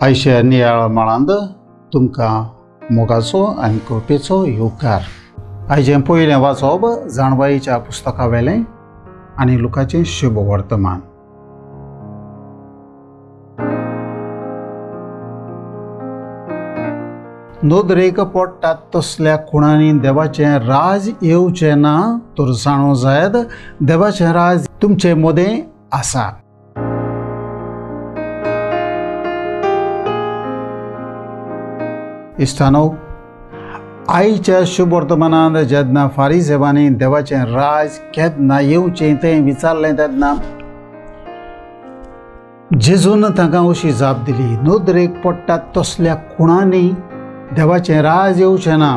आयच्या नियाळ माळांत तुमकां मोगाचो आनी कृपेचो येवकार. आयचें पयलें वाचप जाणवाईच्या पुस्तका वेलें आनी लुकाचें शुभ वर्तमान. नदरेक पडटात तसल्या खुणांनी देवाचें राज येवचें ना तर जाणू जायत देवाचें राज तुमचे मदें आसा. इश्टानो, आयच्या शुभ वर्तमानांत जेन्ना फारीसेवांनी देवाचें राज केन्ना येवचें तें विचारलें तेन्ना जेजून तांकां अशी जाप दिली, नदरेक पडटात तसल्या खुणांनी देवाचें राज येवचें ना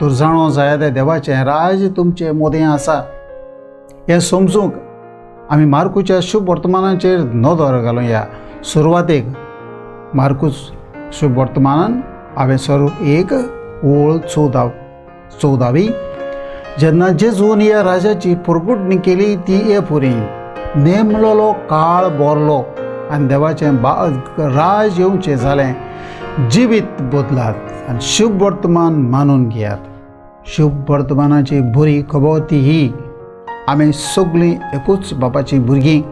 तर जाणो जाय देवाचें राज तुमचे मदें आसा. हें समजूंक आमी मार्कूच्या शुभ वर्तमानाचेर नदर घालुया. सुरवातेक मार्कूच शुभ वर्तमानान हांवें सर 1 ओळ 14वी जेन्ना जेजून ह्या राजाची परगुटणी केली ती हे पुरी नेमलोलो काळ भरलो आनी देवाचें राज येवचें जालें. जिवीत बदलात आनी शुभ वर्तमान मानून घेयात. शुभ वर्तमानाची बरी खबर ती ही, आमी सगळीं एकूच बापाचीं भुरगीं.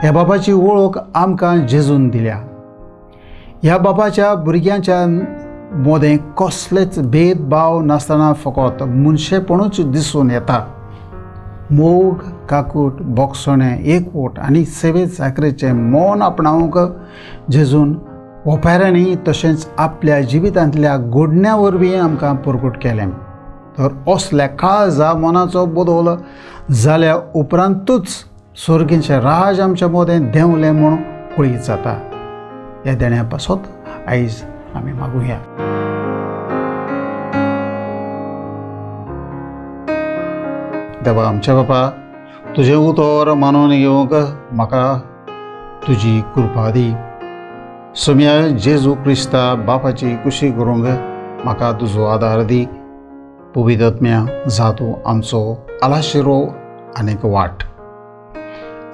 ह्या बापाची वळख आमकां जेजून दिल्या. ह्या बापाच्या भुरग्यांच्या मदें कसलेच भेदभाव नासतना फकत मनशेपणूच दिसून येता. मोग, काकूट, बोगसणें, एकवट आनी सेवे चाकरेचें मन आपणावंक जेजून ओपाऱ्यांनी तशेंच आपल्या जिवितांतल्या घडण्या वरवीं आमकां परगट केलें. तर असल्या काळजा मनाचो बदल जाल्या उपरांतूच स्वर्गीचें राज आमच्या मदें देंवलें म्हूण कळीत जाता. ह्या देण्या पासत आयज आमी मागुया. देवा आमच्या बापा, तुजें उतर मानून घेवंक म्हाका तुजी कृपा दी. सोम्या जेजू क्रिस्ता बापाची कुशी करूंक म्हाका तुजो आदार दी. पवित्र जातू आमचो आलाशिरो आनीक वाट.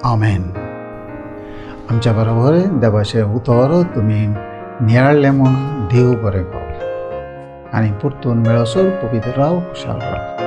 आमेन. आमच्या बरोबर देवाचें उतर तुमी नियाळ्ळें म्हूण देव बरें करूं आनी परतून मेळसर पवित्र राव, खुशाल राव.